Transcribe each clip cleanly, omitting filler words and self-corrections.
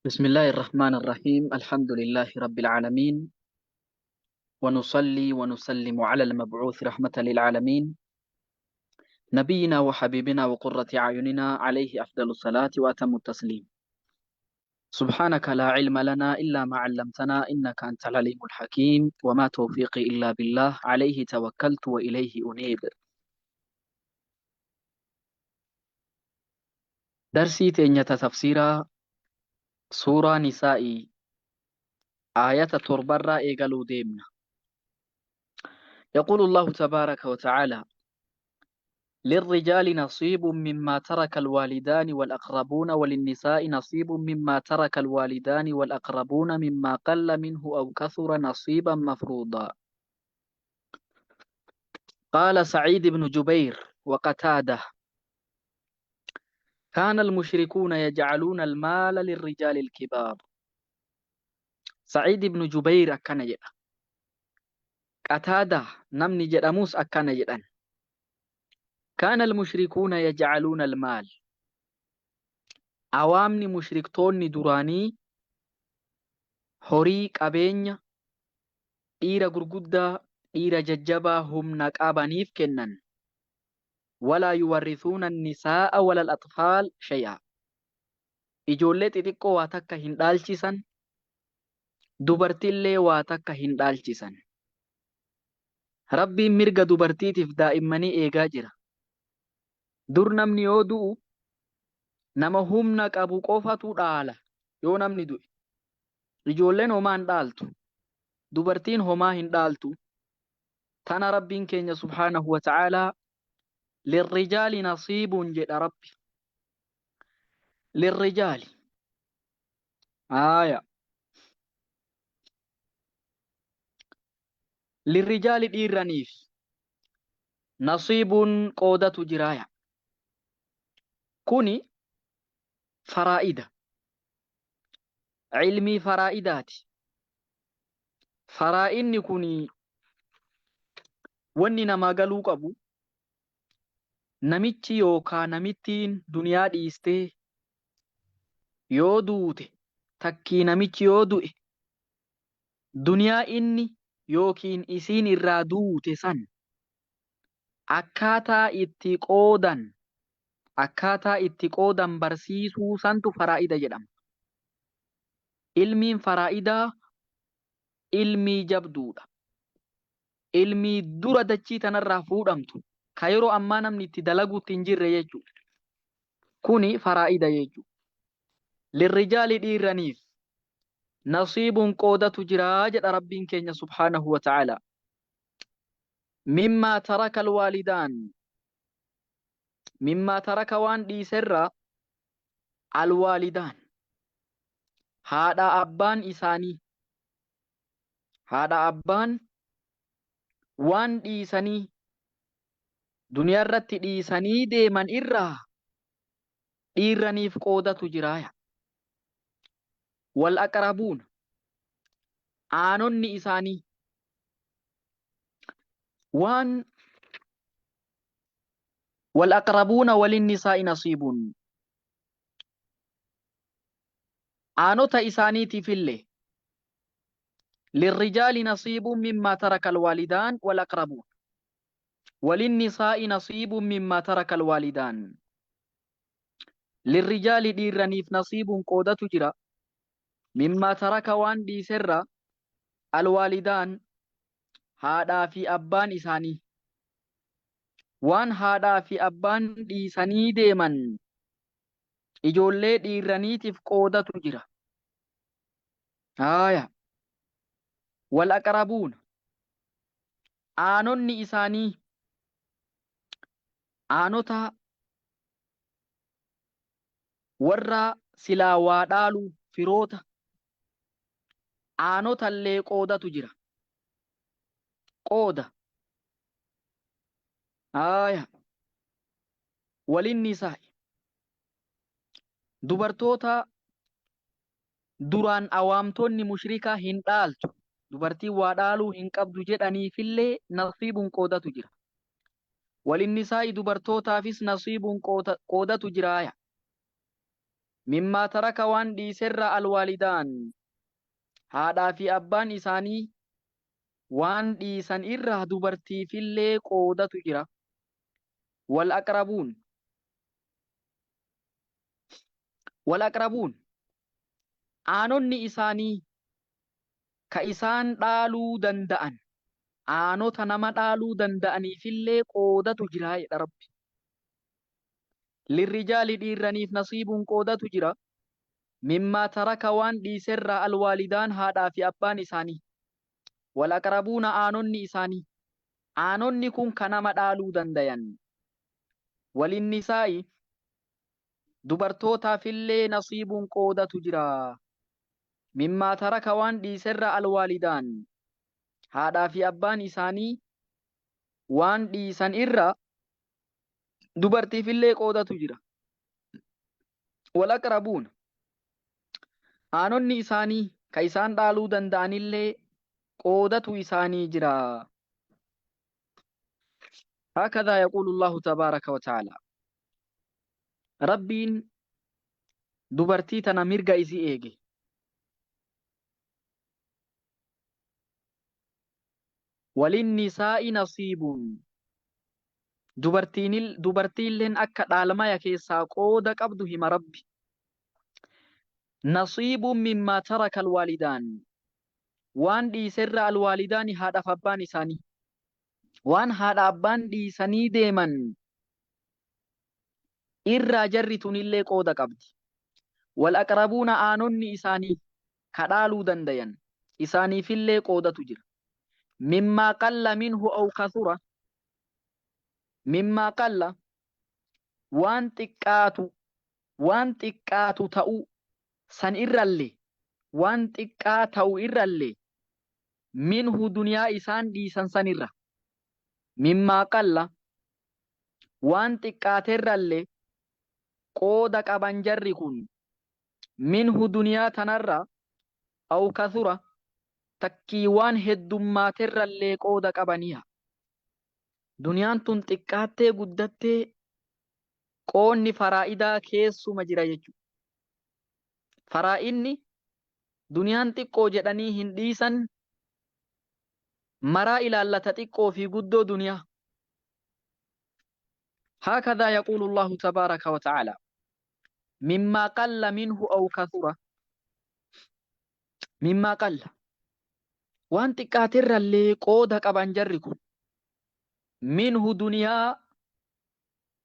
بسم الله الرحمن الرحيم. الحمد لله رب العالمين، ونصلي ونسلم على المبعوث رحمة للعالمين، نبينا وحبيبنا وقرة أعيننا، عليه أفضل الصلاة وأتم التسليم. سبحانك لا علم لنا إلا ما علمتنا إنك أنت العليم الحكيم، وما توفيقي إلا بالله، عليه توكلت وإليه أنيب. درسي تينية تفسير سورة نسائي آية تربرة إيقالو ديمنا. يقول الله تبارك وتعالى: للرجال نصيب مما ترك الوالدان والأقربون، وللنساء نصيب مما ترك الوالدان والأقربون مما قل منه أو كثر نصيبا مفروضا. قال سعيد بن جبير وقتادة: كان المشركون يجعلون المال للرجال الكبار. سعيد بن جبير أكن جدا، قتادة نمني جداموس أكن جدا. كان المشركون يجعلون المال، أوامني مشركتوني دراني horii qabeenya dhiira gurguddaa dhiira jajjabaa humna qabaniif kennan. Walaa yuwarrisuuna nisaa'a wala al-atfaal shay'a. Ijoollee xixiqqoo waa takka hin dhaalchisan, dubartiillee waa takka hin dhaalchisan. Rabbiin mirga dubartiitiif daa'immanii eegaa jira. Dur namni yoo du'u nama humna qabu qofatu dhaala. Yoo namni du'e ijoolleen homaa hin dhaaltu, dubartiin homaa hin dhaaltu. Tana Rabbiin keenya subhaanahu wa ta'aalaa lirrijaali nasiibuun jedha Rabbi. Lirrijaali aaya lirrijaali dhiirraniif nasiibuun qoodatu jiraaya. Kuni faraa'ida, ilmii faraa'idaati. Faraa'inni kun wanni namaa galuu qabu, namichi yookaa namittiin duniyaa dhiistee yoo duute, takkii namichi yoo du'e, duniyaa inni yookiin isiin irraa duute san akkaataa itti qoodan, akkaataa itti qoodan barsiisuu santu faraa'ida jedhama. Ilmiin faraa'idaa ilmii jabduudha. Ilmii dura dachii tanarraa fuudhamtu, ka yeroo ammaa namni itti dalaguutti hin jirre jechuudha. Kuni faraa'ida jechuudha. Lirrijaali dhiirraniif nasiibuun qoodatu jira jedha Rabbiin keenya subhaanahu wa ta'ala. Mimmaa taraka alwaalidaan, mimmaa taraka waan dhiiserraa, alwaalidaan haadha abbaan isaanii, haadha abbaan waan dhiisanii duniyaa irratti dhiisanii deeman irraa dhiirraniif qoodatu jiraaya. Wal aqrabuun aanonni isaanii waan wal aqrabuuna walinnisaa'i nasiibuun aanota isaaniitiifillee. Lirrijaali nasiibuun mimmaa taraka alwaalidaan wal aqrabuun walinnisaa'i nasiibuun mimmaa taraka alwaalidaan. Lirrijaali dhiirraniif nasiibuun qoodatu jira mimmaa taraka waan dhiiserra alwaalidaan haadhaa fi abbaan isaanii, waan haadhaa fi abbaan dhiisanii deeman ijoollee dhiirraniitiif qoodatu jira. Haaya, wal aqrabuun aanonni isaanii, aanota warra silaa waa dhaalu, firoota aanotallee qoodatu jira. Qooda haaya walinnisaa'i dubartoota duraan awaamtonni mushrikaa hin dhaaltu, dubartiin waa dhaaluu hin qabdu jedhaniifillee nasiibuun qoodatu jira. Walinnisaa'i dubartootaafis nasiibuun qoodatu jiraaya. Mimmaa taraka waan dhiiserra alwaalidaan haadhaa fi abbaan isaanii waan dhiisan irraa dubartiifillee qoodatu jira. Wal aqrabuun wal aqrabuun aanonni isaanii ka isaan dhaaluu danda'an aanota nama dhaaluu danda'aniifillee qoodatu jira jedha Rabbi. Lirrijaali dhiirraniif nasiibuun qoodatu jira. Mimmaa taraka waan dhiiserraa alwaalidaan haadhaa fi abbaan isaanii. Wal aqrabuuna aanonni isaanii. Aanonni kun ka nama dhaaluu dandayan. Walinnisaa'i dubartootaafillee nasiibuun qoodatu jira. Mimmaa taraka waan dhiiserraa alwaalidaan haadhaa fi abbaan isaanii waan dhiisan irraa dubartiifillee qoodatu jira. Wal aqrabuuna aanonni isaanii ka isaan dhaaluu danda'anillee qoodatu isaanii jira. Hakadhaa yaquulu Allahu tabaaraka wa ta'aalaa. Rabbiin dubartii tana mirga isii eege. Walinnisaa'i nasiibun dubartiilleen akka dhaalmaya keessaa qooda qabdu hima Rabbi. Nasiibun mimmaa taraka alwaalidaan waan dhiiserra alwaalidaani haadhaaf abbaan isaanii waan haadha abbaan dhiisanii deeman irraa jarri tunillee qooda qabdi. Wal aqrabuuna aanonni isaanii ka dhaaluu dandayan isaaniifillee qoodatu jira. Mimmaa qalla minhu aw kathura mimmaa qalla waan xiqqaatu waan xiqqaatu ta'uu san irrallee waan xiqqaa ta'u irrallee minhu duniyaa isaan dhiisan sanirra mimmaa qalla waan xiqqaaterrallee qooda qaban jarri kun minhu duniyaa tanarra aw kathura takkii waan heddummaaterrallee qooda qabaniya. Duniyaan tun xiqqaattee guddattee qoonni faraa'idaa keessuma jira jechuudha. Faraa'inni duniyaan xiqqoo jedhanii hin dhiisan maraa ilaallata xiqqoo fi guddoo duniyaa. Haakadhaa yaquulu Allahu tabaaraka wa ta'aalaa. Mimmaa qalla minhu aw kathura. Mimmaa qalla. Waan xiqqaaterrallee qooda qaban jarri kun. Minhu duniyaa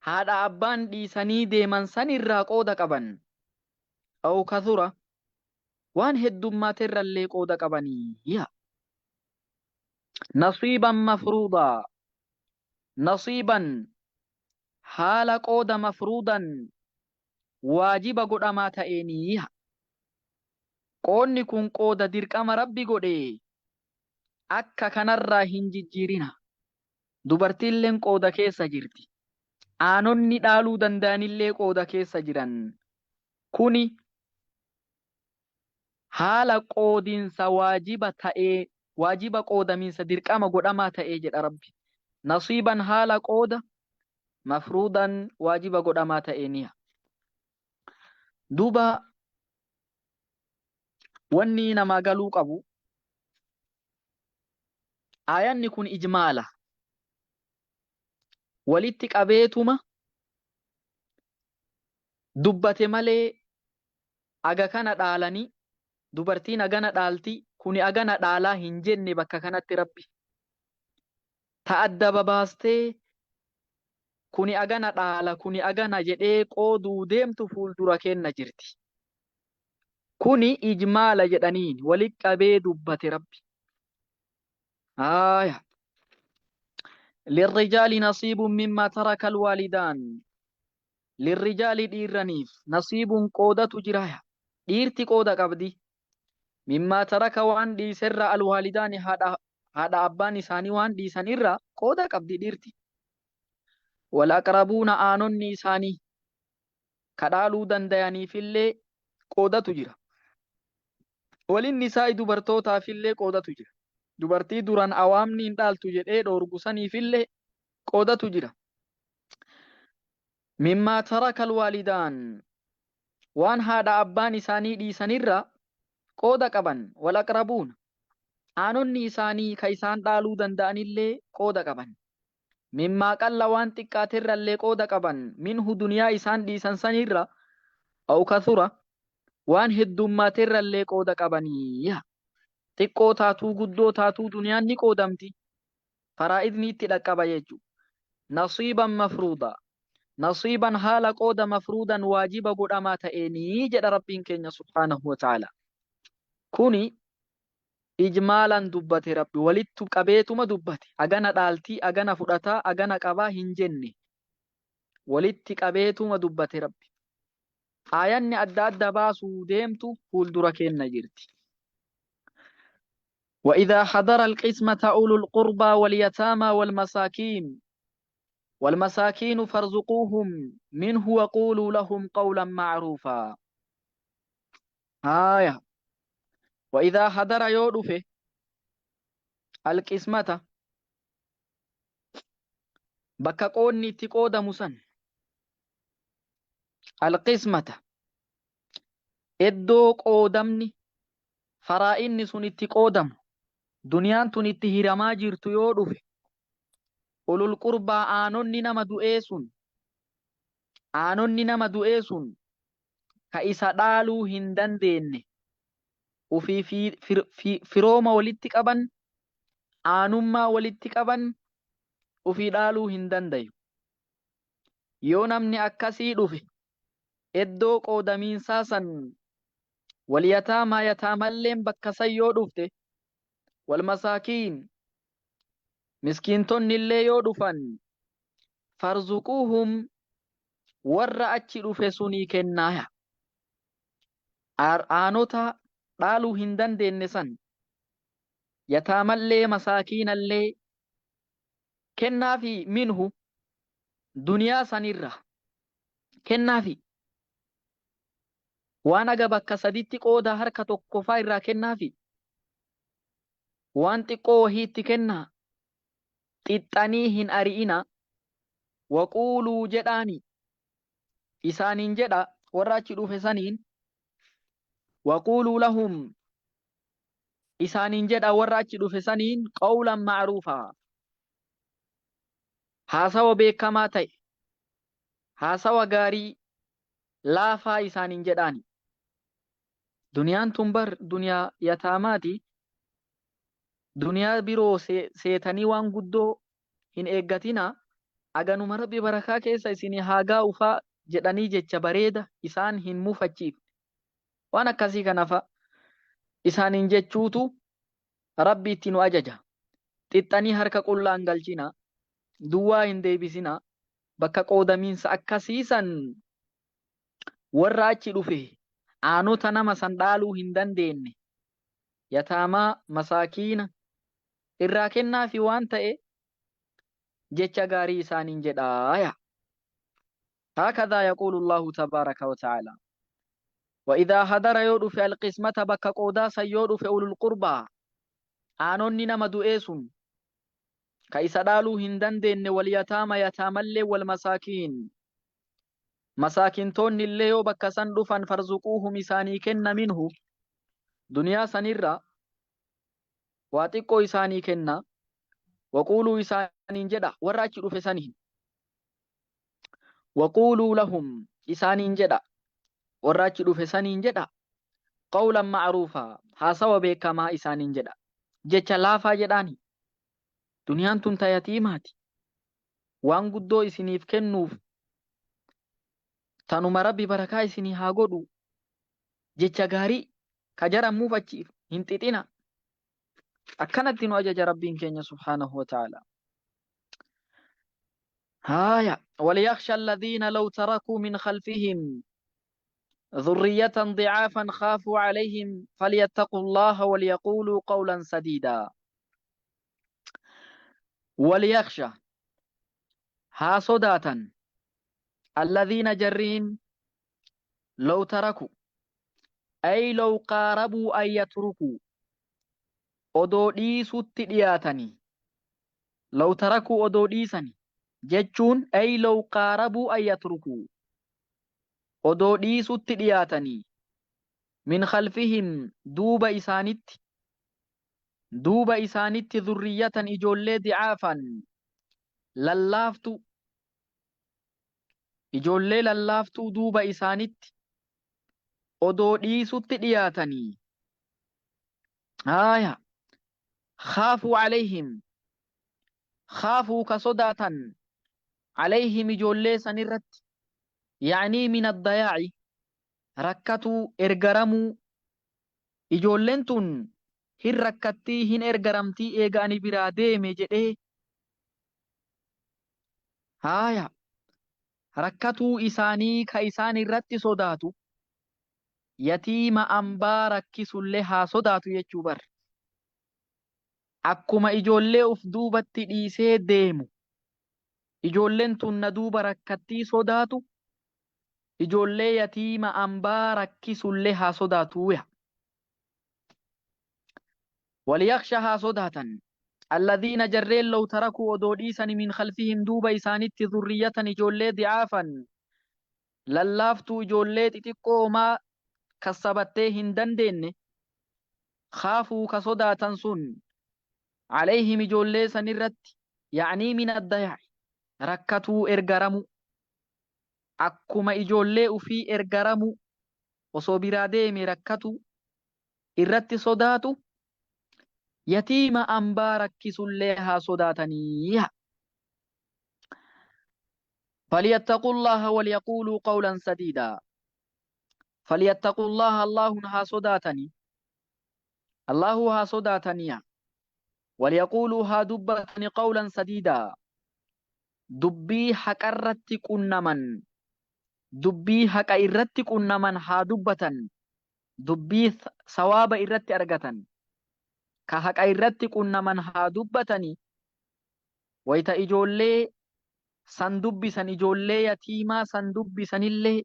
haadha abbaan dhiisanii deeman sanirraa qooda qaban. Aw kathura. Waan heddummaaterrallee qooda qabanii. Yaa. Nasiiban mafruudaa. Nasiiban haala qooda mafruudan waajiba godhamaa ta'eenii. Qoodni kun qooda dirqama Rabbi godhe akka kanarraa hin jijjiirina. Dubartiilleen qooda keessa jirti. Aanonni dhaaluu danda'anillee qooda keessa jiran. Kuni haala qoodinsa waajiba ta'ee waajiba qoodamiinsa dirqama godhamaa ta'ee jedha Rabbi. Nasiiban haala qooda mafruudan waajiba godhamaa ta'eeniya. Duuba wanni namaa galuu qabu aayanni kun ijmaala walitti qabeetuma dubbate malee aga kana dhaalanii dubartiin agana dhaalti kuni agana dhaalaa hin jenne bakka kanatti Rabbi ta adda babaastee kuni agana dhaala kuni agana jedhee qooduu deemtu fuuldura keenna jirti. Kuni ijmaala jedhaniin walitti qabee dubbate Rabbi. Aaya. Lirrijaali nasiibun mimmaa taraka alwaalidaan. Lirrijaali dhiirraniif nasiibun qoodatu jira. Dhiirti qooda qabdi. Mimmaa taraka waan dhiiserra alwaalidaani haadha haadha abbaan isaanii waan dhiisan irra qooda qabdi dhiirti. Wal aqrabuuna aanonni isaanii ka dhaaluu dandayaniifillee qoodatu jira. Walin nisaa'i dubartootaafillee qoodatu jira. Dubartii duran awaamni hin dhaaltu jedhee dhoorgu saniifillee qoodatu jira. Mimmaa taraka alwaalidaan Waan haadha abbaan isaanii dhiisanirra qooda qaban. Wal aqrabuuna, aanonni isaanii ka isaan dhaaluu danda'anillee qooda qaban. Mimmaa qalla, waan xiqqaaterrallee qooda qaban. Minhu, duniyaa isaan dhiisan sanirra. Aw kasura, waan heddummaaterrallee qooda qabanii. Xiqqoo taatuu guddoo taatuu duniyaan ni qoodamti, faraa'idni itti dhaqqaba jechu. Nasiiban mafruuda, nasiiban haala qooda, mafruudan waajiba godhamaa ta'eenii jedha Rabbiin keenya subhaanahu wa ta'ala. Kuni ijmaalan dubbate. Rabbi walittu qabeetuma dubbate. Agana dhaaltii, agana fudhataa, agana qabaa hin jenne. Walitti qabeetuma dubbate Rabbi. Aayanni adda adda baasuu deemtu fuuldura keenna jirti. وإذا حضر القسمة أولو القربى واليتامى والمساكين فارزقوهم منه وقولوا لهم قولا معروفا. آية وإذا حضر yoo dhufe القسمة bakka qoonni itti qoodamu san, القسمة iddoo qoodamni faraa'inni sun itti qoodamu, duniyaan tun itti hiramaa jirtu yoo dhufe, أولو القربى aanonni nama du'ee sun, aanonni nama du'ee sun ka isa dhaaluu hin dandeenye, ufii firooma walitti qaban, aanummaa walitti qaban, ufii dhaaluu hin dandayu. Yoo namni akkasii dhufe iddoo qoodamiinsaa san, واليتامى yataamalleen bakka san yoo dhufte, والمساكين miskiintonni illee yoo dhufan, فارزقوهم warra achi dhufe sunii kennaaya. Aanota dhaaluu hin dandeenye san, yataamallee masaakiinallee kennaafi. منه duniyaa sanirra kennaafi. Waan aga bakka saditti qooda harka tokkofaa irraa kennaafi. Waan xiqqoo wahiitti kennaa, xixxanii hin ari'ina. وقولوا jedhaani, isaaniin jedha warra achi dhufe saniin. وقولوا لهم isaaniin jedha warra achi dhufe saniin قولا معروفا haasawa beekamaa ta'e, haasawa gaarii laafaa isaaniin jedhaani. Duniyaan tun bar duniyaa yataamaati. Duniyaa biroo seetanii waan guddoo hin eeggatina. Aganuma Rabbi barakaa keessa isinii haa gaa'ufaa jedhanii jecha bareeda isaan hin mufachiifne, waan akkasii kanafa isaaniin jechuutu Rabbi itti nu ajaja. Xixxanii harka qullaan galchina, duwwaa hin deebisina. Bakka qoodamiinsa akkasiisan warra achi dhufe, aanota nama san dhaaluu hin dandeenye, yataamaa masaakiina irraa kennaafi waan ta'e jecha gaarii isaaniin jedhaaya. هكذا يقول الله تبارك وتعالى. وإذا حضر yoo dhufe القسمة bakka qoodaa san yoo dhufe أولو القربى aanonni nama du'ee sun ka isa dhaaluu hin dandeenye, واليتامى yataamallee, والمساكين masaakintoonni illee yoo bakka san dhufan, فارزقوهم isaanii kenna. منه duniyaa sanirra waa xiqqoo isaanii kenna. وقولوا isaaniin jedha warra achi dhufe saniin. وقولوا لهم isaaniin jedha warra achi dhufe saniin jedha. قولا معروفا haasawa beekamaa isaaniin jedha, jecha laafaa jedhaani. Duniyaan tun ta yatiimaati. Waan guddoo isiniif kennuuf tanuma Rabbi barakaa isinii haa godhu, jecha gaarii ka jaran muufachiif hin xixina. Akkanatti nu ajaja Rabbiin keenya سبحانه وتعالى. هايا وليخش الذين لو تركوا من خلفهم ذرية ضعافا خافوا عليهم فليتقوا الله وليقولوا قولا سديدا. وليخش haa sodaatan الذين jarriin لو تركوا أي لو قاربوا أن يتركوا odoo dhiisutti dhiyaatanii, لو تركوا odoo dhiisani jechuun, أي لو قاربوا أن يتركوا Odoo dhiisutti dhiyaatanii min khalfihim duuba isaanitti duuba isaanitti dhurriyyatan ijoollee di'aafan lallaaftuu ijoollee lallaaftuu duuba isaanitti odoo dhiisutti dhiyaatanii haaya khaafuu alayhim khaafuu ka sodaatan alayhim ijoollee sanirratti ya'nii min addayaa'i rakkatuu ergaramuu ijoolleen tun hin rakkattii hin ergaramtii eega ani biraa deeme jedhee haaya rakkatuu isaanii ka isaan irratti sodaatu yatiima ambaa rakkisullee haa sodaatu jechuu bar. Akkuma ijoollee uf duubatti dhiisee deemu ijoolleen tun na duuba rakkattii sodaatu ijoollee yatiima ambaa rakkisullee haa sodaatuuya. Waliyaksha haa sodaatan alladhiina jarreen law tarakuu odoo dhiisani min khalfihim duuba isaanitti dhurriyyatan ijoollee di'aafan lallaaftuu ijoollee xixiqqoo homaa kassabattee hin dandeenne khaafuu ka sodaatan sun alayhim ijoollee sanirratti ya'nii min addayaa'i rakkatuu ergaramu akkuma ijoollee ufii ergaramu osoo biraa deeme rakkatu irratti sodaatu yatiima ambaa rakkisullee haa sodaatanii. Falyattaqullaha walyaquuluu qawlan sadiidaa. Falyattaqullaha Allahun haa sodaatanii. Allahu haa sodaataniya. Walyaquuluu haa dubbatani qawlan sadiidaa. Dubbii haqarratti qunnaman. Dubbii haqa irratti qunnaman haa dubbatan. Dubbii sawaaba irratti argatan. Ka haqa irratti qunnaman haa dubbatani. Wayta ijoollee san dubbisan ijoollee yatiimaa san dubbisanillee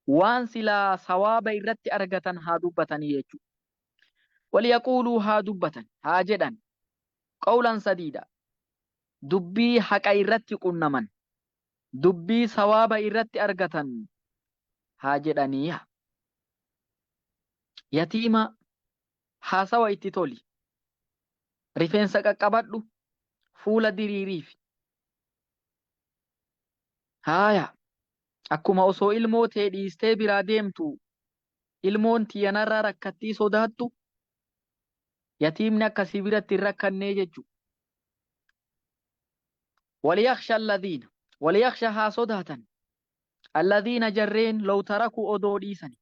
waan silaa sawaaba irratti argatan haa dubbatanii jechuudha. Waliyaquuluu haa dubbatan haa jedhan qawlan sadiida dubbii haqa irratti qunnaman dubbii sawaaba irratti argatan haa jedhanii. Yatiima haasawa itti toli. Rifeensa qaqqabadhu fuula diriiriif. Haaya akkuma osoo ilmoo tee dhiistee biraa deemtu ilmoon tiyya narraa rakkattii sodaattu yatiimni akka si biratti hin rakkannee jechu. Waliyaksha alladhiina waliyaksha haa sodaatan alladhiina jarreen law tarakuu odoo dhiisani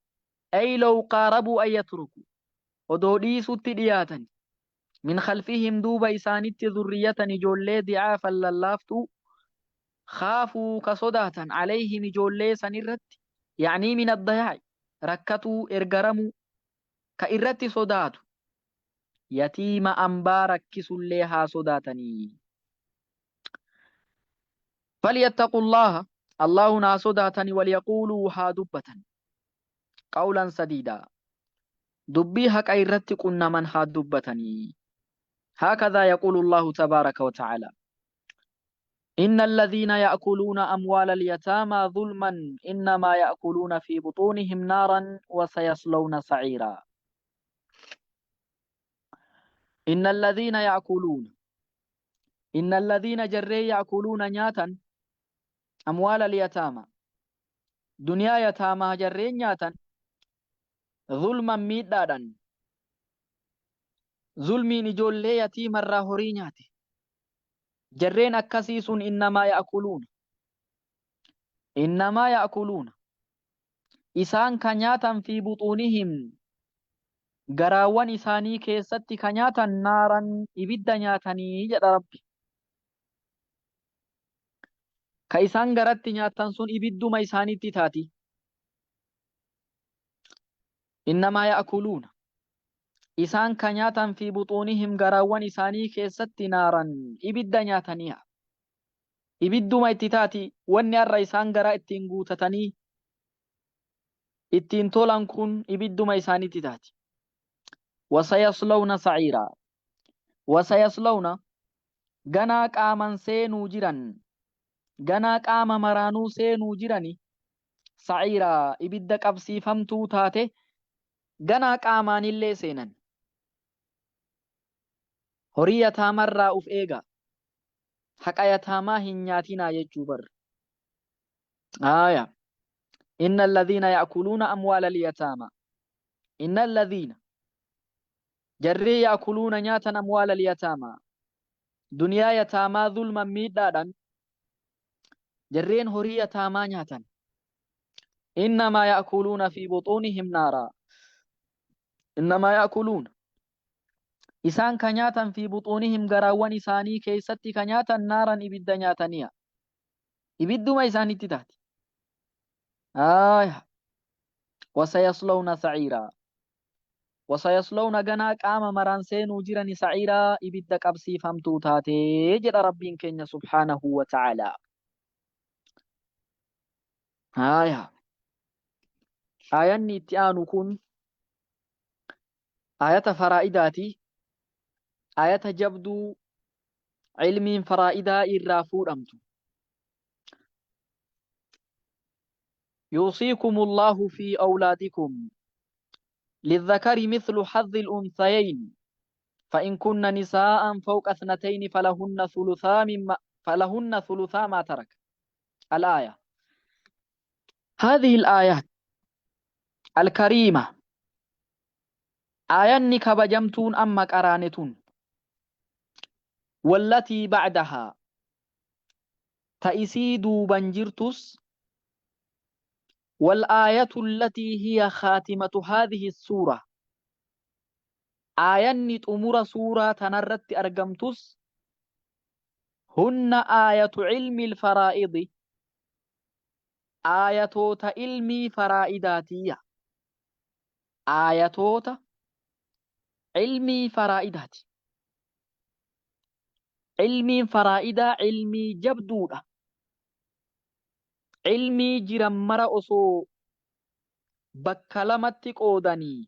ay law qaarabuu an yatruku odoo dhiisutti dhiyaatani min khalfihim duuba isaanitti dhurriyatan ijoollee di'aafan lallaaftuu khaafuu ka sodaatan alayhim ijoollee san irratti ya'nii min addayaa'i rakkatuu ergaramuu ka irratti sodaatu yatiima ambaa rakkisullee haa sodaatanii. Falyattaqullaaha Allahun haa sodaatani walyaquuluu haa dubbatan qawlan sadiidaa dubbii haqa irratti qunnaman haa dubbatanii. Haakadhaa yaquulu Allaahu tabaaraka wa ta'aalaa. Inna alladhiina ya'kuluuna amwaala alyataamaa zulman innamaa ya'kuluuna fi buxuunihim naaran wa sayaslawna sa'iiraa. Inna alladhiina ya'kuluuna Inna alladhiina jarreen ya'kuluuna nyaatan amwaala alyataamaa duniyaa yataamaa jarreen nyaatan zulman miidhaadhan zulmiin ijoollee yatiimarraa horii nyaate jarreen akkasii sun innamaa ya'kuluuna innamaa ya'kuluuna isaan ka nyaatan fi buxuunihim garaawwan isaanii keessatti ka nyaatan naaran ibidda nyaatanii jedha Rabbi. Ka isaan garatti nyaatan sun ibidduma isaanitti taati. Innamaa ya'kuluuna isaan ka nyaatan fi buxuunihim garaawwan isaanii keessatti naaran ibidda nyaataniiha. Ibidduma itti taati wanni har'a isaan garaa ittiin guutatanii ittiin tolan kun ibidduma isaanitti taati. Wasayaslawna sa'iiraa wasayaslawna ganaa qaaman seenuu jiran ganaa qaama maraanuu seenuu jirani Sa'iiraa ibidda qabsiifamtuu taate ganaa qaamaanillee seenan. Horii yataamarraa uf eegaa. Haqa yataamaa hin nyaatinaa jechuu bar. Aaya. Inna alladhiina ya'kuluuna amwaala alyataama. Inna alladhiina jarri ya'kuluuna nyaatan amwaala alyataama. Duniyaa yataamaa zulman miidhaadhaan jarreen horii yataamaa nyaatan. Innamaa ya'kuluuna fi buxuunihim naaraa. Innamaa ya'kuluuna isaan ka nyaatan fi buxuunihim garaawwan isaanii keessatti ka nyaatan naaran ibidda nyaataniya. Ibidduma isaanitti taati. Aaya. Wasayaslawna sa'iiraa. Wasayaslawna ganaa qaama maraan seenuu jirani sa'iiraa ibidda qabsiifamtuu taatee jedha Rabbiin keenya subhaanahu wa ta'aalaa. Aaya. Aayanni itti aanu kun Aayata faraa'idaati. Aayata jabduu ilmiin faraa'idaa irraa fuudhamtu. يوصيكم الله في أولادكم للذكر مثل حظ الأنثيين فإن كن نساء فوق اثنتين فلهن ثلثا مما فلهن ثلثا ما ترك الآية. هذه الآيات الكريمة آياني كبجمتون أما قرانتون والتي بعدها تأسي دوبا جرتس والآية التي هي خاتمة هذه السورة آياني تأمر سورة تنرت أرقمتس هن آية علم الفرائض aayatoota ilmii faraa'idaatiyya. Aayatoota ilmii faraa'idaati. Ilmiin faraa'idaa ilmii jabduudha. Ilmii jiran mara osoo bakka lamatti qoodanii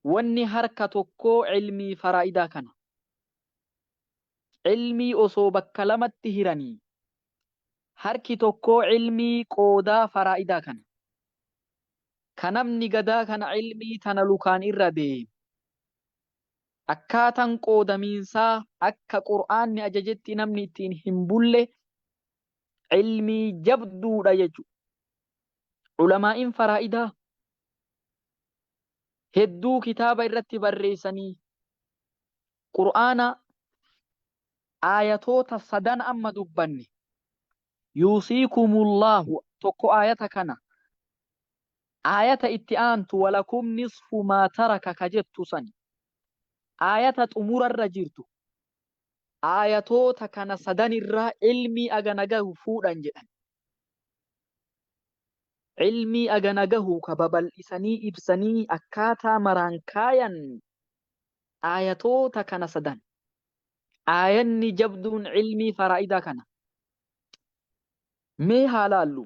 wanni harka tokkoo ilmii faraa'idaa kana. Ilmii osoo bakka lamatti hiranii harki tokkoo ilmii qoodaa faraa'idaa kana. Ka namni gadaa kana ilmii tana lukaan irra deemu. Akkaatan qoodamiinsaa akka Qur'aanni ajajetti namni ittiin hin bulle ilmii jabduudha jechuudha. Ulamaa'iin faraa'idaa hedduu kitaaba irratti barreessanii Qur'aana aayatoota sadan amma dubbanne yuusiikumullaahu tokko aayata kana aayata itti aantu walakum nisfu maa taraka ka jettu sani aayata xumurarra jirtu aayatoota kana sadanirraa ilmii agana gahu fuudhan jedhan. Ilmii agana gahu ka babal'isanii ibsanii akkaataa maraan kaayan aayatoota kana sadan. Aayanni jabduun ilmii faraa'idaa kana. Mee haa laallu.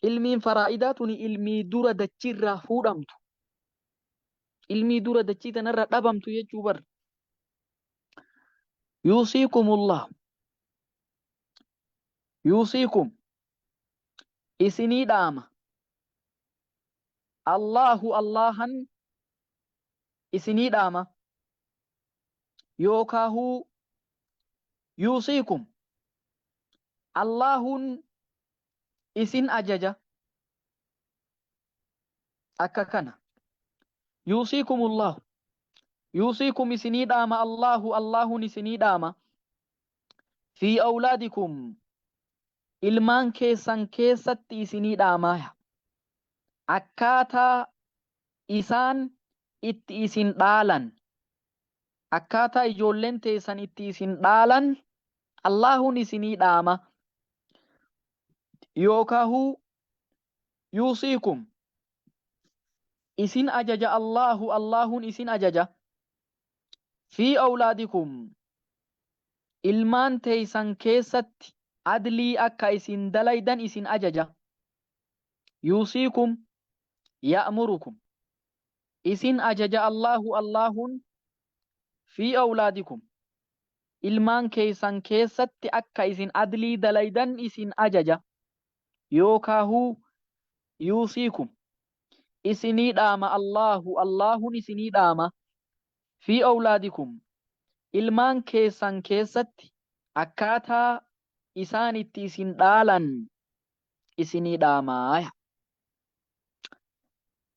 Ilmiin faraa'idaa tuni ilmii dura dachiirraa fuudhamtu. Ilmii dura dachii tanarra dhabamtu jechuu bar. Yuusiikumullah. Yuusiikum. Isinii dhaama. Allahu Allahan isinii dhaama. Yookaahuu yuusiikum Allaahun isin ajaja akka kana yuusiikumullahu yuusiikum isinii dhaama Allahu Allaahun isinii dhaama fi awlaadikum ilmaan keessan keessatti isinii dhaamaaya akkaataa isaan itti isin dhaalan Akkaataa ijoolleen teessan itti isin dhaalan Allaahun isinii dhaama. Yookaahuu yuusiikum isin ajaja Allaahu Allaahun isin ajaja fi awlaadikum ilmaan teessan keessatti adlii akka isin dalaydan isin ajaja. Yuusiikum ya'murukum isin ajaja Allaahu Allaahun fi awlaadikum ilmaan keessan keessatti akka isin adlii dalaydan isin ajaja. yookaahuu yuusiikum isinii dhaama Allaahu Allaahun isinii dhaama fii awlaadikum ilmaan keessan keessatti akkaataa isaan itti isin dhaalan isinii dhaamaaya.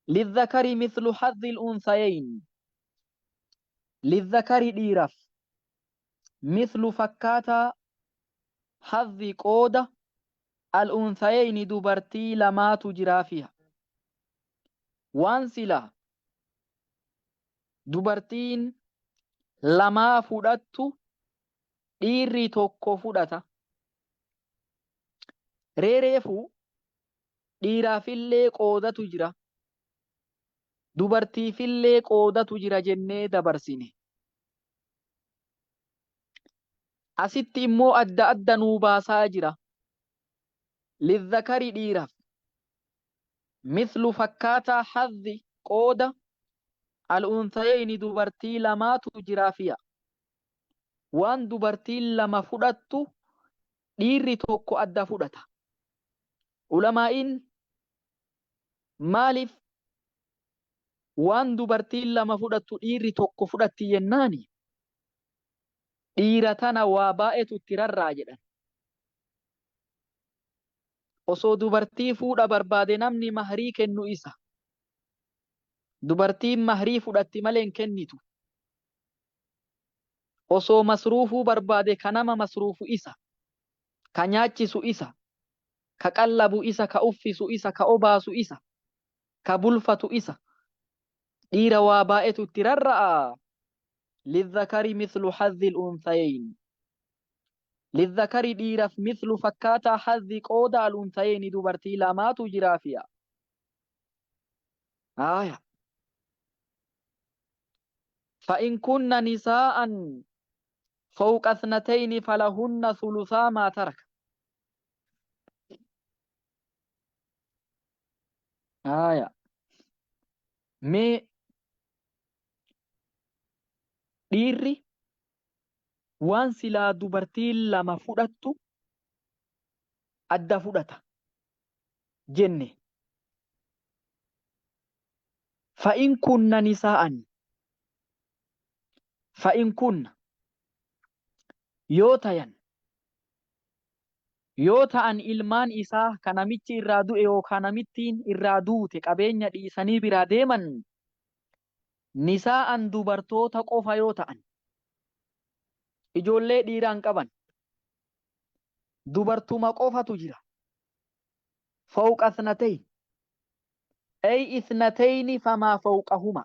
Lizzakari mithlu hazzil unsayeyn lizzakari dhiiraf mithlu fakkaataa hazzi qooda al unsayeyni dubartii lamaatu jiraafiha. Waan sila dubartiin lamaa fudhattu dhiirri tokko fudhata. Ree reefu dhiiraafillee qoodatu jira, dubartiifillee qoodatu jira jennee dabarsine. Asitti immoo adda adda nuu baasaa jira. Lizzakari dhiiraaf mithlu fakkaataa hazzi qooda al-unthayeyni dubartii lamaatu jiraafiya. Waan dubartiin lama fudhattu dhiirri tokko adda fudhata. Ulamaa'iin maaliif waan dubartiin lama fudhattu dhiirri tokko fudhatti jennaani dhiira tana waa baay'eetu itti rarra'a jedhan. Osoo dubartii fuudha barbaade namni mahrii kennu isa. Dubartiin mahrii fudhatti malee hin kennitu. Osoo masruufuu barbaade ka nama masruufu isa. Ka nyaachisu isa. Ka qallabu isa, ka uffisu isa, ka obaasu isa, ka bulfatu isa. Dhiira waa baay'etu itti rarra'a. Lizzakari mithlu hazzil unthayeyn. Lizzakari dhiiraf mithlu fakkaataa hazzi qooda al unthayeyni dubartii lamaatu jiraafiya. Aaya. Fa'in kunna nisaa'an fawqa ithnatayni falahunna thuluthaa maa taraka. Aaya. Mee dhiirri waan silaa dubartiin lama fudhattu adda fudhata jenne. Fa'in kunna nisaa'an fa'in kunna yoo tayan yoo ta'an ilmaan isaa ka namichi irraa du'e yookaa namittiin irraa duute qabeenya dhiisanii biraa deeman nisaa'an dubartoota qofa yoo ta'an ijoollee dhiiraa hin qaban dubartuma qofatu jira fawqa ithnatayn ay ithnatayni famaa fawqahuma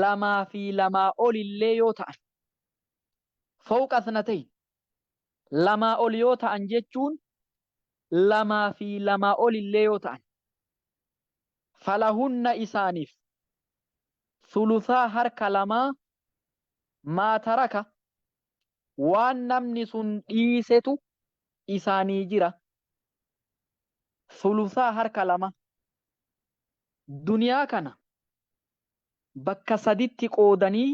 lamaa fi lamaa olillee yoo ta'an fawqa ithnatayn lamaa ol yoo ta'an jechuun lamaa fi lamaa olillee yoo ta'an falahunna isaaniif sulusaa harka lamaa maa taraka waan namni sun dhiisetu isaanii jira sulusaa harka lama duniyaa kana bakka saditti qoodanii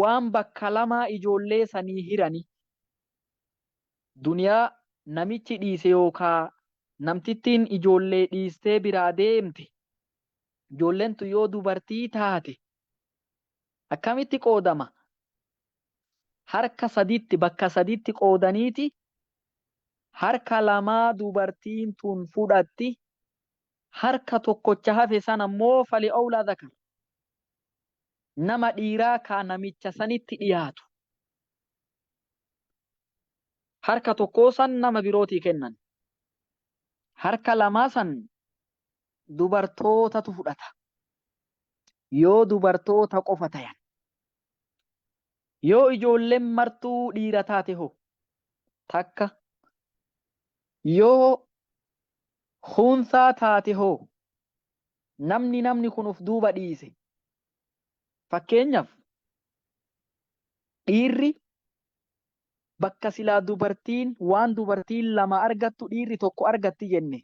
waan bakka lamaa ijoollee sanii hirani. Duniyaa namichi dhiise yookaa namtittiin ijoollee dhiistee biraa deemte ijoolleen tun yoo dubartii taate akkamitti qoodama? Harka saditti bakka saditti qoodaniiti harka lamaa dubartiin tun fudhatti harka tokkocha hafe sana immoo fali awlaa zakar nama dhiiraa kaa namicha sanitti dhiyaatu harka tokkoo san nama birootii kennan harka lamaa san dubartootatu fudhata yoo dubartoota qofa tayan yoo ijoolleen martuu dhiira taate hoo takka yoo khunsaa taate hoo namni namni kun uf duuba dhiise fakkeenyaf dhiirri bakka silaa dubartiin waan dubartiin lama argattu dhiirri tokko argatti jenne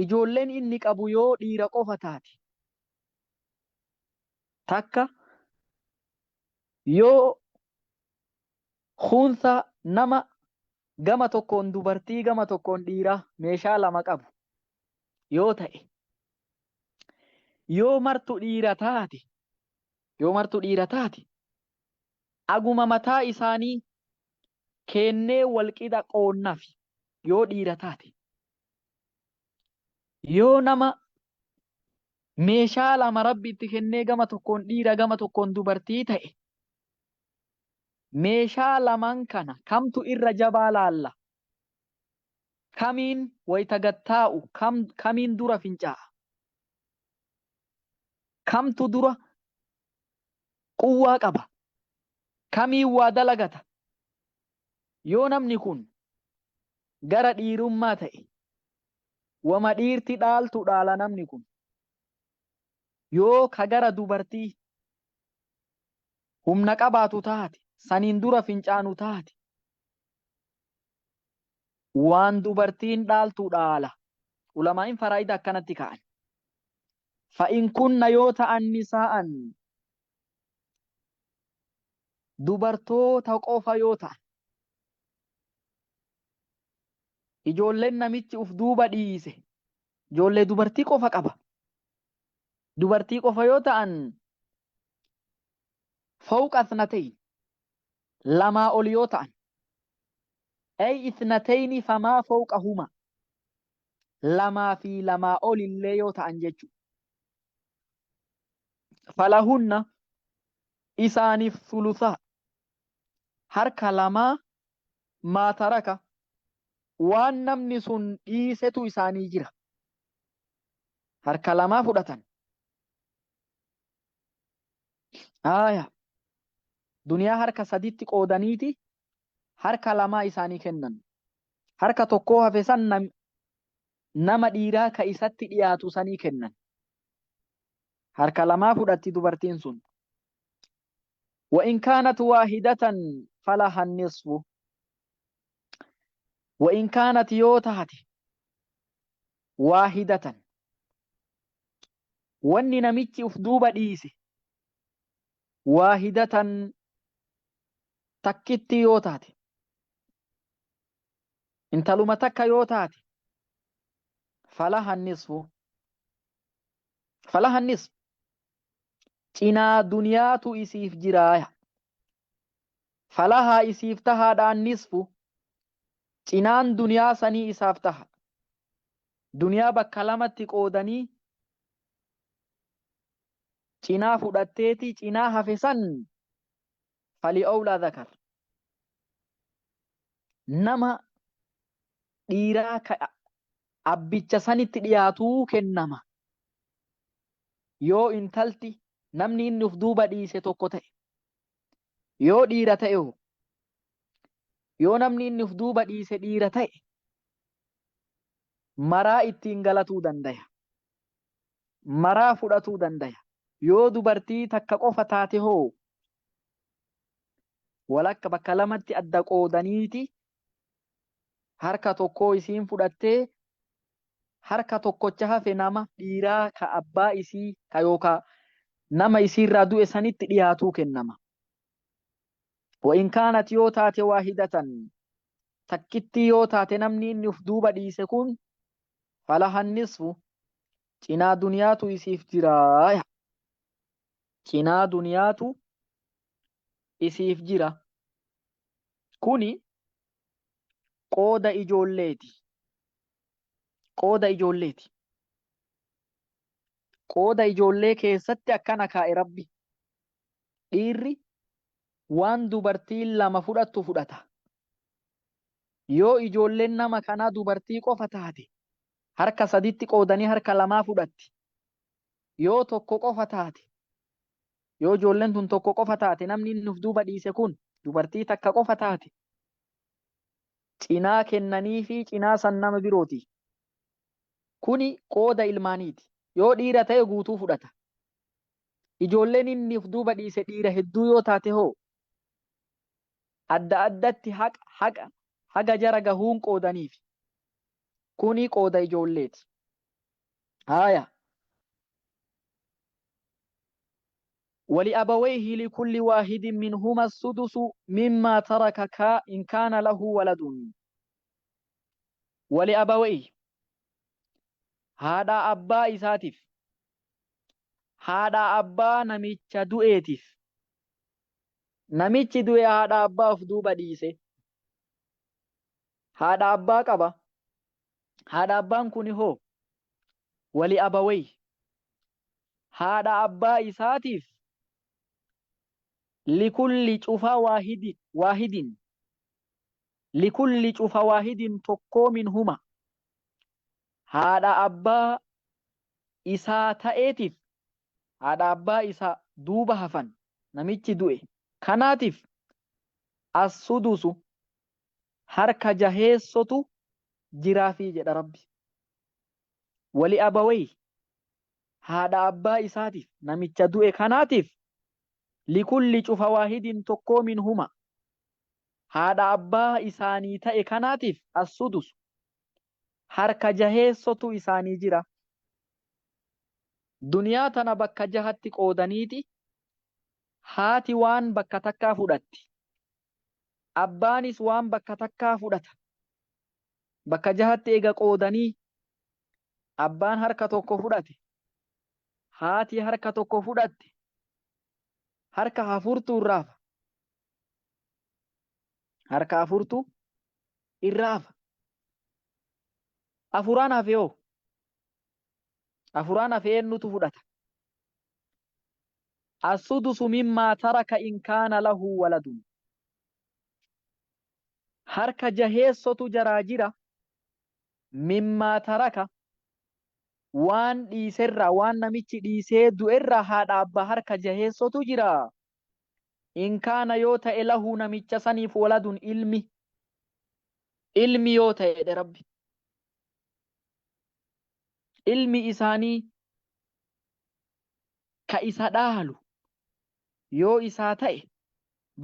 ijoolleen inni qabu yoo dhiira qofa taate takka yoo khunsa nama Gama tokkoon dubartii gama tokkoon dhiiraa meeshaa lama qabu yoo ta'e, yoo martu dhiira taate, yoo martu dhiira taate, aguma mataa isaanii keennee walqixa qoonnafi yoo dhiira taate. Yoo nama meeshaa lama Rabbi itti kennee gama tokkoon dhiira gama tokkoon dubartii ta'e, meeshaa lamaan kana kamtu irra jabaa laalla? Kamiin wayta gad taa'u kam kamiin dura fincaa'a? Kamtu dura quwwaa qaba? Kamiin waa dalagata? Yoo namni kun gara dhiirummaa ta'e, wama dhiirti dhaaltu dhaala namni kun. Yoo ka gara dubartii humna qabaatu taate, saniin dura fincaanu taate, waan dubartiin dhaaltu dhaala. Ulamaa'in faraa'ida akkanatti ka'an. Fa'in kunna yoo ta'an nisaa'an dubartoota qofa yoo ta'an, ijoolleen namichi uf duuba dhiise ijoollee dubartii qofa qaba. Dubartii qofa yoo ta'an, fawqa ithnatayn, lamaa ol yoo ta'an, ay ithnatayni famaa fawqahuma, lamaa fi lamaa ol illee yoo ta'an jechuudha. Falahunna, isaaniif sulusaa, harka lamaa, maa taraka, waan namni sun dhiisetu isaanii jira. Harka lamaa fudhatan. Aaya. Duniyaa harka saditti qoodaniiti harka lamaa isaanii kennan. Harka tokkoo hafe san nama dhiiraa ka isatti dhiyaatu sanii kennan. Harka lamaa fudhatti dubartiin sun. Wa in kaanat waahidatan falaha nisfu. Wa in kaanat yoo taate waahidatan, wanni namichi uf duuba dhiise waahidatan, takkittii yoo taate, intaluma takka yoo taate, falaha nisfu, falaha nisfu, cinaa duniyaatu isiif jiraaya. Falahaa, isiif tahaadha, annisfu, cinaan duniyaa sanii isaaf taha. Duniyaa bakka lamatti qoodanii cinaa fudhatteeti cinaa hafe san fali'awlaa zakar, nama dhiiraa ka abbicha sanitti dhiyaatuu kennama. Yoo intalti namni inni uf duuba dhiise tokko ta'e, yoo dhiira ta'e hoo, yoo namni inni uf duuba dhiise dhiira ta'e, maraa ittiin galatuu dandaya, maraa fudhatuu dandaya. Yoo dubartii takka qofa taate hoo, walakka bakka lamatti adda qoodaniiti harka tokkoo isiin fudhattee harka tokkocha hafe nama dhiiraa ka abbaa isii ka yookaa nama isiirraa du'e sanitti dhiyaatuu kennama. Wa in kaanat yoo taate waahidatan, takkittii yoo taate namni inni uf duuba dhiise kun, falaha nisfu, cinaa duniyaatu isiif jira. Cinaa duniyaatu isiif jira. Kuni qooda ijoolleeti. Qooda ijoolleeti. Qooda ijoollee keessatti akkana kaa'e Rabbi. Dhiirri waan dubartiin lama fudhattu fudhata. Yoo ijoolleen nama kanaa dubartii qofa taate, harka saditti qoodanii harka lamaa fudhatti. Yoo tokko qofa taate, yoo ijoolleen tun tokko qofa taate, namni inni uf duuba dhiise kun dubartii takka qofa taate, cinaa kennaniifi cinaa san nama birooti. Kuni qooda ilmaaniiti. Yoo dhiira ta'e guutuu fudhata. Ijoolleen inni uf duuba dhiise dhiira hedduu yoo taate hoo, adda addatti haqa haqa haga jara gahuun qoodaniifi. Kuni qooda ijoolleeti. Haaya. Wali'abawayhi likulli waahidin minhuma sudusu mimmaa taraka in kaana lahu waladun. Wali abawayhi haadhaa abbaa isaatiif, haadhaa abbaa namicha du'eetiif. Namichi du'e haadha abbaa of duuba dhiise. Haadha abbaa qaba. Haadha abbaan kuni hoo? Wali abawayhi haadha abbaa isaatiif likulli cufa waahidin waahidin likulli cufa waahidin tokkoo minhuma haadha abbaa isaa ta'eetiif haadha abbaa isa duuba hafan namichi du'e kanaatiif as-sudusu harka jaheessotu jiraafii jedha Rabbi. Wali abawayhi haadha abbaa isaatiif namicha du'e kanaatiif likulli cufa waahidin tokkoo minhuma haadha abbaa isaanii ta'e kanaatiif as-sudusu harka jaheessotu isaanii jira. Duniyaa tana bakka jahatti qoodaniiti haati waan bakka takkaa fudhatti. Abbaanis waan bakka takkaa fudhata. Bakka jahatti ega qoodanii abbaan harka tokko fudhate, haati harka tokko fudhatte, harka afurtu irraa hafa. Harka afurtu irraa hafa. Afuraan hafe hoo? Afuraan hafe eenyutu fudhata? As-sudusu mimmaa taraka in kaana lahu waladun. Harka jaheessotu jaraa jira mimmaa taraka waan dhiiserraa waan namichi dhiisee du'erraa haadha abbaa harka jaheessotu jira. In kaana yoo ta'e lahu namicha saniif waladun ilmi ilmi yoo ta'e jedhe Rabbi. Ilmi isaanii ka isa dhaalu yoo isaa ta'e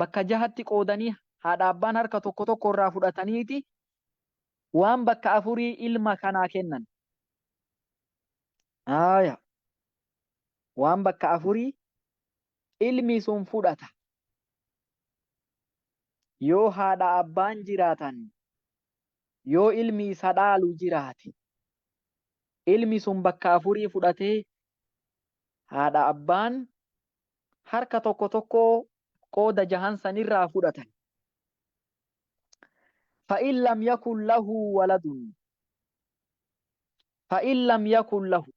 bakka jahatti qoodanii haadha abbaan harka tokko tokko irraa fudhataniiti waan bakka afurii ilma kanaa kennan. Aaya. Waan bakka afurii ilmi sun fudhata. Yoo haadha abbaan jiraatan, yoo ilmi isa dhaalu jiraate, ilmi sun bakka afurii fudhatee haadha abbaan harka tokko tokkoo qooda jahan sanirraa fudhatan. Fa'in lam yakun lahu waladun. Fa'in lam yakun lahu.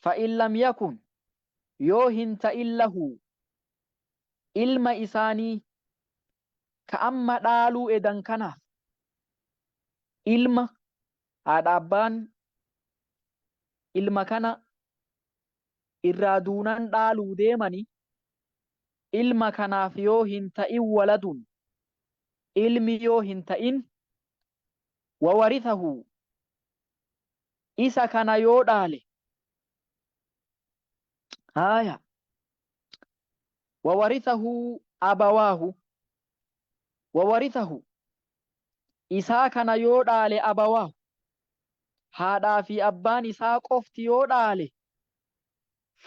Fa'in lam yakun yoo hin ta'in lahu ilma isaanii ka amma dhaaluu edan kanaaf ilma haadha abbaan ilma kana irraa duunan dhaaluu deemani ilma kanaaf yoo hin ta'in waladun ilmi yoo hin ta'in wawarithahu isa kana yoo dhaale haaya wawarithahu abawaahu wawarithahu isaa kana yoo dhaale abawaahu haadhaa fi abbaan isaa qofti yoo dhaale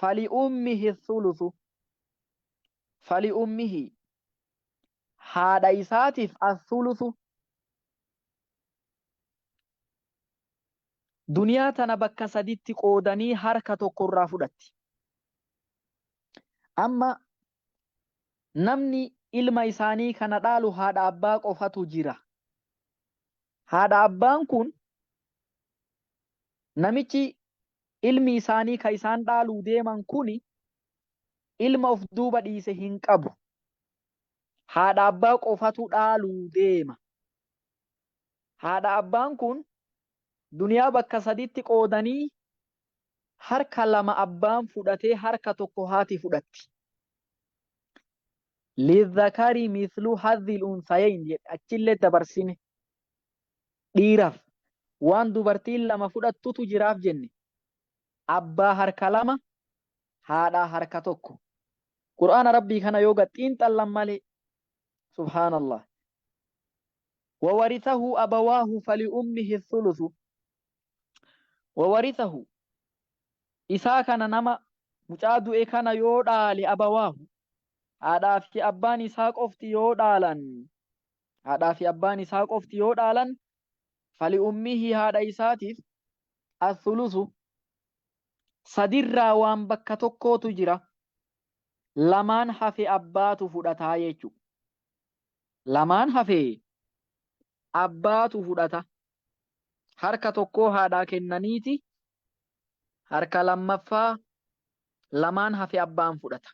fali ummihi thuluthu fali ummihi haadha isaatiif athuluthu Duniyaa tana bakka saditti qoodanii harka tokko irraa fudhatti. Amma namni ilma isaanii kana dhaalu haadha abbaa qofatu jira. Haadha abbaan kun namichi ilmi isaanii ka isaan dhaaluu deeman kuni ilma of duuba dhiise hin qabu. Haadha abbaa qofatu dhaaluu deema. Haadha abbaan kun duniyaa bakka saditti qoodanii harka lama abbaan fudhatee harka tokko haati fudhatti. Lizzakari mithlu hazzil unsayayn jedhe achillee dabarsine. Dhiiraaf waan dubartiin lama fudhattutu jiraaf jenne. Abbaa harka lama haadhaa harka tokko. Qur'aana Rabbii kana yoo gad xiinxallan malee subhaanallah. Wawarithahu abawaahu faliummihi thuluthu wawarithahu isaa kana nama mucaa du'e kana yoo dhaale abawaahu haadhaa fi abbaan isaa qofti yoo dhaalan haadhaa fi abbaan isaa qofti yoo dhaalan Fali'ummihi haadha isaatiif athulusu sadirraa waan bakka tokkootu jira. Lamaan hafe abbaatu fudhataa jechu. Lamaan hafe abbaatu fudhata. Harka tokkoo haadhaa kennaniiti harka lammaffaa lamaan hafe abbaan fudhata.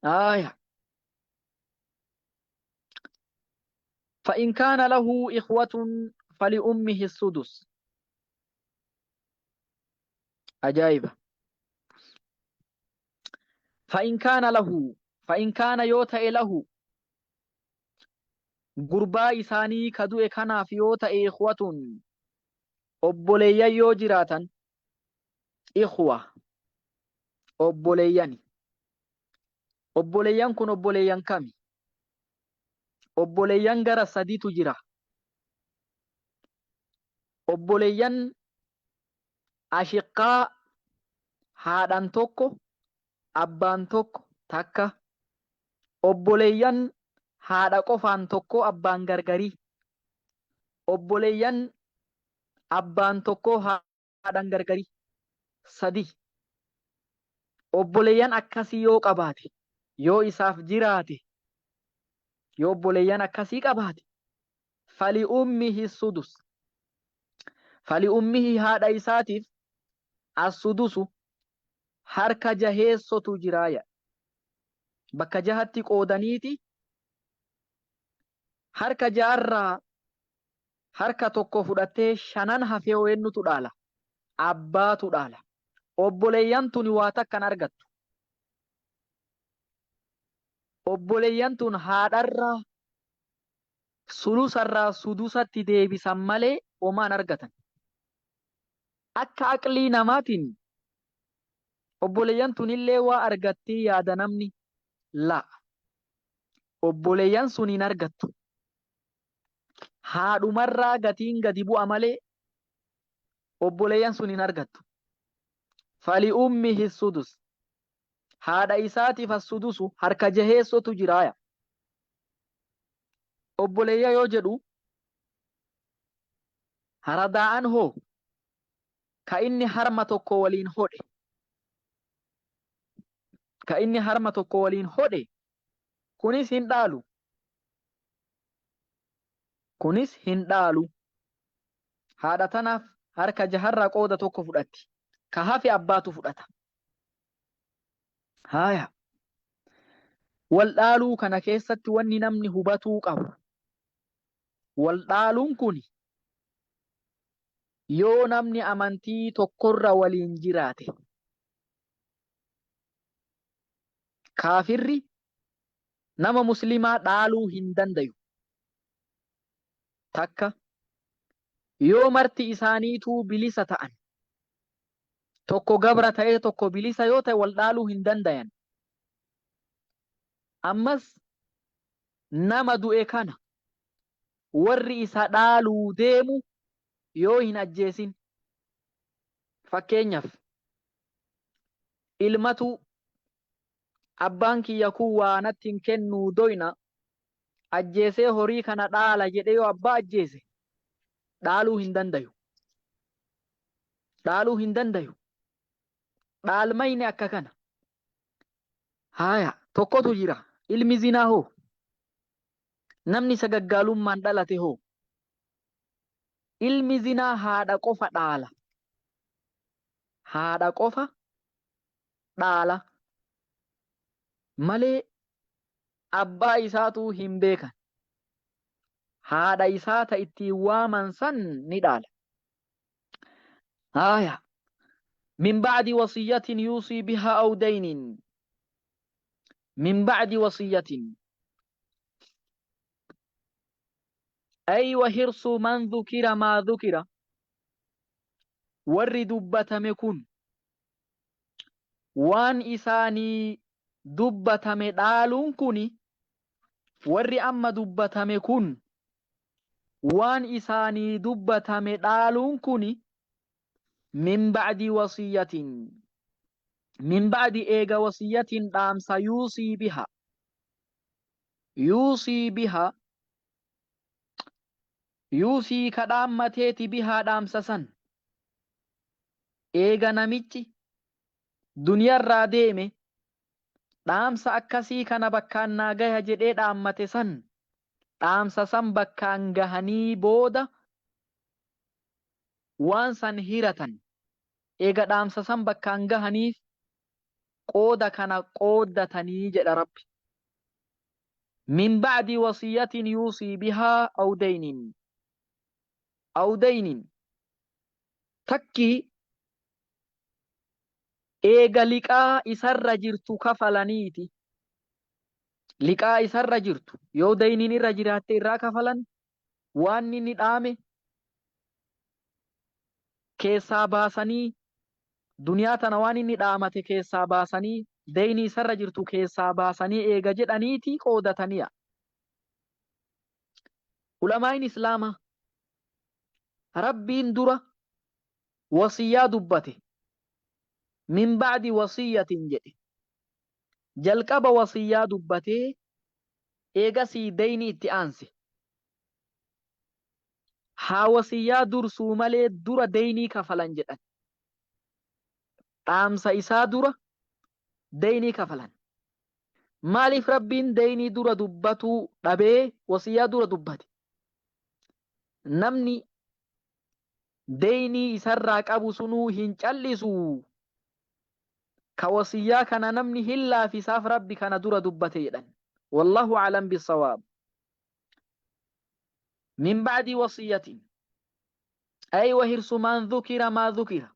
Aaya. فإن كان له إخوة فلأمه السدس. أجايبة. فإن كان له فإن كان يوتأ له gurbaa isaanii ka du'e kanaaf yoo ta'e ikhwatun obboleeyyan yoo jiraatan ikhwa obboleeyyani obboleeyyan kun obboleeyyan kami obboleeyyan gara sadiitu jira obboleeyyan ashiqqaa haadhan tokko abbaan tokko takka obboleeyyan haadha qofaan tokko abbaan gargarii obboleeyyan abbaan tokko haadhan gargarii sadi obboleeyyan akkasii yoo qabaate yoo isaaf jiraate yoo obboleeyyan akkasii qabaate fali ummihi sudus fali ummihi haadha isaatiif assudusu harka jaheessotu jiraaya bakka jahatti qoodaniiti harka ja'arraa harka tokko fudhattee shanan hafee eenyutu dhaala? Abbaatu dhaala. Obboleeyyan tuni waa takkan argattu. Obboleeyyan tun haadharraa sulusarraa sudusatti deebisan malee homaan argatan. Akka aqlii namaatiin obboleeyyan tunillee waa argattii yaada namni la. Obboleeyyan sun hin argattu. Haadhumarraa gatiin gadi bu'a malee obboleeyyan sun hin argattu. Fali ummihi sudus. Haadha isaatiif as-sudusu harka jaheessotu jiraaya. Obboleeyya yoo jedhu haradaa'an hoo ka inni harma tokko waliin hodhe ka inni harma tokko waliin hodhe kunis hin dhaalu kunis hin dhaalu haadha tanaaf harka jaharraa qooda tokko fudhatti ka hafe abbaatu fudhata haaya wal dhaaluu kana keessatti wanni namni hubatuu qabu wal dhaaluun kun yoo namni amantii tokkorra waliin jiraate kaafirri nama muslimaa dhaaluu hin dandayu. Takka yoo marti isaaniituu bilisa ta'an tokko gabra ta'ee tokko bilisa yoo ta'e wal dhaaluu hin dandayan. Ammas nama du'e kana warri isa dhaaluu deemu yoo hin ajjeesin fakkeenyaaf ilmatu abbaan kiyya kun waa natti hin kennuu doyna ajjeesee horii kana dhaala jedhee yoo abbaa ajjeese dhaaluu hin dandayu. Dhaaluu hin dandayu. Dhaalmayni akka kana. Haaya tokkotu jira. Ilmi zinaa hoo? Namni sagaggaalummaan dhalate hoo? Ilmi zinaa haadha qofa dhaala. Haadha qofa dhaala. Malee abbaa isaatuu hin beekan. Haadha isaa ta ittiin waaman san ni dhaala. Haaya. Min ba'di wasiyyatin yuusii bihaa aw daynin. Min ba'di wasiyyatin. Ay wa hirsu man dhukira maa dhukira. Warri dubbatame kun waan isaanii dubbatame dhaaluun kuni warri amma dubbatame kun waan isaanii dubbatame dhaaluun kuni min ba'di wasiyyatin min ba'di eega wasiyyatin dhaamsa yuusii biha yuusii biha Yuusii ka dhaammateeti bihaa dhaamsa san. Eega namichi duniyarraa deeme dhaamsa akkasii kana bakkaan naa gaya jedhee dhaammate san dhaamsa san bakkaan gahanii booda waan san hiratan. Eega dhaamsa san bakkaan gahaniif qooda kana qooddatanii jedha Rabbi. Min ba'di wasiyyatin yuusii bihaa aw daynin. Aw daynin. Takkii eega liqaa isarra jirtu kafalaniiti. Liqaa isarra jirtu yoo dayniin irra jiraatte irraa kafalan waan inni dhaame keessaa baasanii duniyaa tana waan inni dhaamate keessaa baasanii deynii isarra jirtu keessaa baasanii eega jedhaniiti qoodataniya. Ulamaa'iin Islaamaa Rabbiin dura wasiyyaa dubbate min ba'di wasiyyatin jedhe. Jalqaba wasiyyaa dubbatee eegasii deynii itti aanse. Haa wasiyyaa dursuu malee dura deynii kafalan jedhan. Dhaamsa isaa dura deynii kafalan. Maaliif Rabbiin deynii dura dubbatuu dhabee wasiyyaa dura dubbate? Namni deynii isarraa qabu sunuu hin callisu. Ka wasiyyaa kana namni hin laafisaaf Rabbi kana dura dubbate jedhan. Wallahu a'lam bissawaab. Min ba'di wasiyyatin. Ay wa hirsu man dhukira maa dhukira.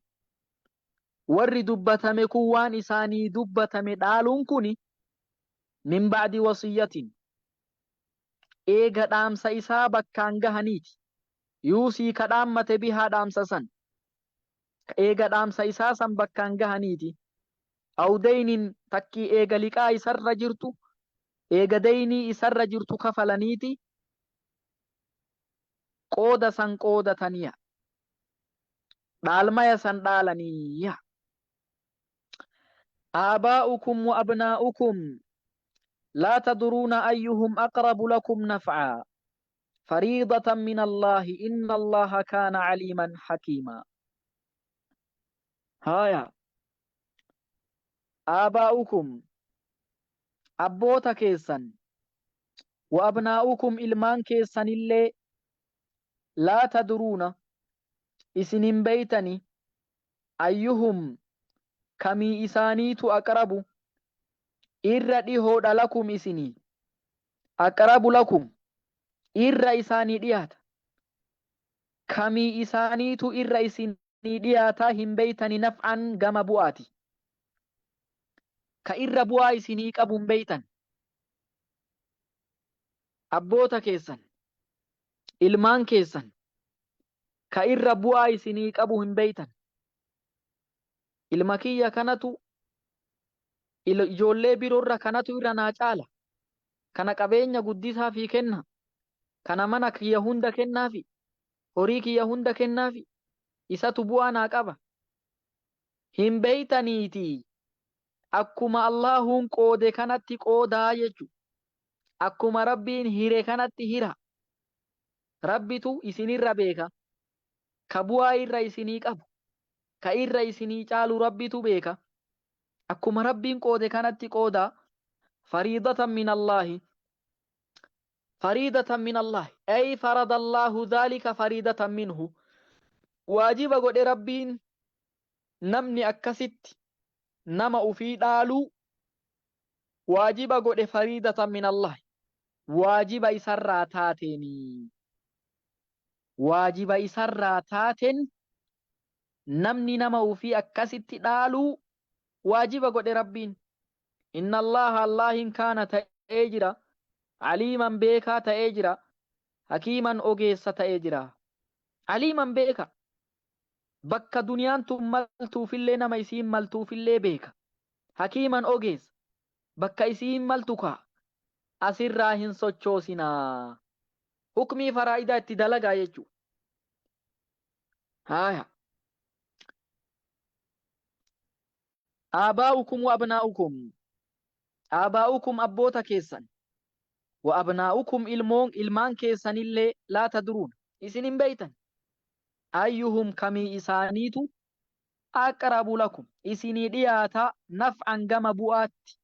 Warri dubbatame kun waan isaanii dubbatame dhaaluun kuni min ba'di wasiyyatin. Eega dhaamsa isaa bakkaan gahaniiti. Yuusii ka dhaammate bihaa dhaamsa san. Eega dhaamsa isaa san bakkaan gahaniiti. Aw deynin takkii eega liqaa isarra jirtu eega deynii isarra jirtu kafalaniiti qooda san qoodataniya. Dhaalmaya san dhaalaniya. Aabaa'ukum wa abnaa'ukum laa tadruuna ayyuhum aqrabu lakum naf'aa fariidatan min Allaahi inna Allaaha kaana caliiman hakiimaa. Haaya. Aabaa'ukum abboota keessan wa abnaa'ukum ilmaan keessanillee laa tadruuna isin hin beeytani ayyuhum kamii isaaniitu aqrabu irra dhihoodha lakum isinii aqrabu lakum irra isaanii dhiyaata kamii isaaniitu irra isinii dhiyaataa hin beeytani naf'an gama bu'aati ka irra bu'aa isinii qabu hin beeytan. Abboota keessan, ilmaan keessan ka irra bu'aa isinii qabu hin beeytan. Ilma kiyya kanatu ijoollee biroorra kanatu irra naa caala. Kana qabeenya guddisaafii kenna. Kana mana kiyya hunda kennaafi. Horii kiyya hunda kennaafi. Isatu bu'aa naa qaba. Hin beeytaniitii akkuma Allaahuun qoode kanatti qoodaa jechu. Akkuma Rabbiin hire kanatti hira. Rabbitu isinirra beeka. Ka bu'aa irra isinii qabu, ka irra isinii caalu Rabbitu beeka. Akkuma Rabbiin qoode kanatti qoodaa. Fariidatan min Allaahi. Fariidatan min Allaahi. Ay faradallaahu dhaalika fariidatan minhu. Waajiba godhe Rabbiin namni akkasitti nama ufii dhaaluu waajiba godhe fariidatan min Allahi waajiba isarraa taateeni waajiba isarraa taateen namni nama ufii akkasitti dhaaluu waajiba godhe Rabbiin inna Allaha Allahin kaana ta'ee jira aliiman beekaa ta'ee jira hakiiman ogeessa ta'ee jira aliiman beeka Bakka duniyaan tun maltuufillee nama isiin maltuufillee beeka. Hakiiman ogeessa. Bakka isiin maltu kaa'a. Asirraa hin sochoosinaa. Hukmii faraa'idaa itti dalagaa jechuudha. Haaya. Aabaa'ukum wa abnaa'ukum. Aabaa'ukum abboota keessan. Wa abnaa'ukum ilmoon ilmaan keessanillee laa tadruun. Isin hin beeytan. Ayyuhum kamii isaaniitu aqrabu lakum isinii dhiyaataa naf'an gama bu'aatti.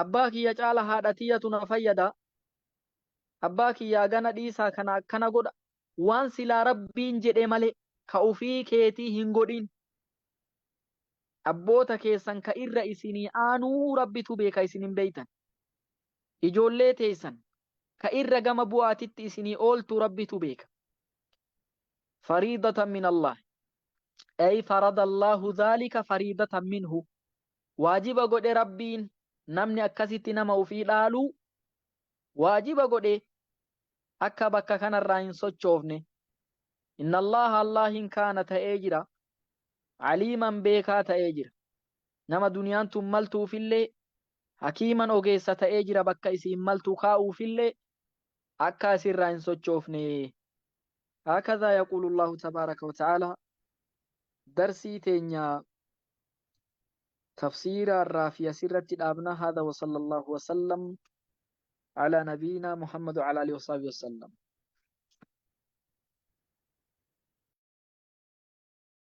Abbaa kiyya caala haadha tiyyatu na fayyada. Abbaa kiyyaa gana dhiisaa kana akkana godha. Waan silaa Rabbiin jedhe malee ka ufii keetii hin godhin. Abboota keessan ka irra isinii aanuu Rabbitu beeka isin hin beeytan. Ijoollee teessan ka irra gama bu'aatitti isinii ooltu Rabbitu beeka. Fariidatan min Allah. Ay farada Allahu dhaalika fariidatan minhu. Waajiba godhe Rabbiin namni akkasitti nama ufii dhaaluu waajiba godhe akka bakka kanarraa hin sochoofne. Inna Allaha Allahin kaana ta'ee jira. Aliiman beekaa ta'ee jira. Nama duniyaan tun maltuufillee hakiiman ogeessa ta'ee jira bakka isiin maltu kaa'uufillee akka asirraa hin sochoofne. Haakadhaa yaquulu Allahu tabaaraka wa ta'aalaa darsii teenya tafsiira irraa fi asirratti dhaabna. Haadha wa sallallahu wa sallam ala nabiyyina Muhammad wa ala alihi wa sahbihi wa sallam.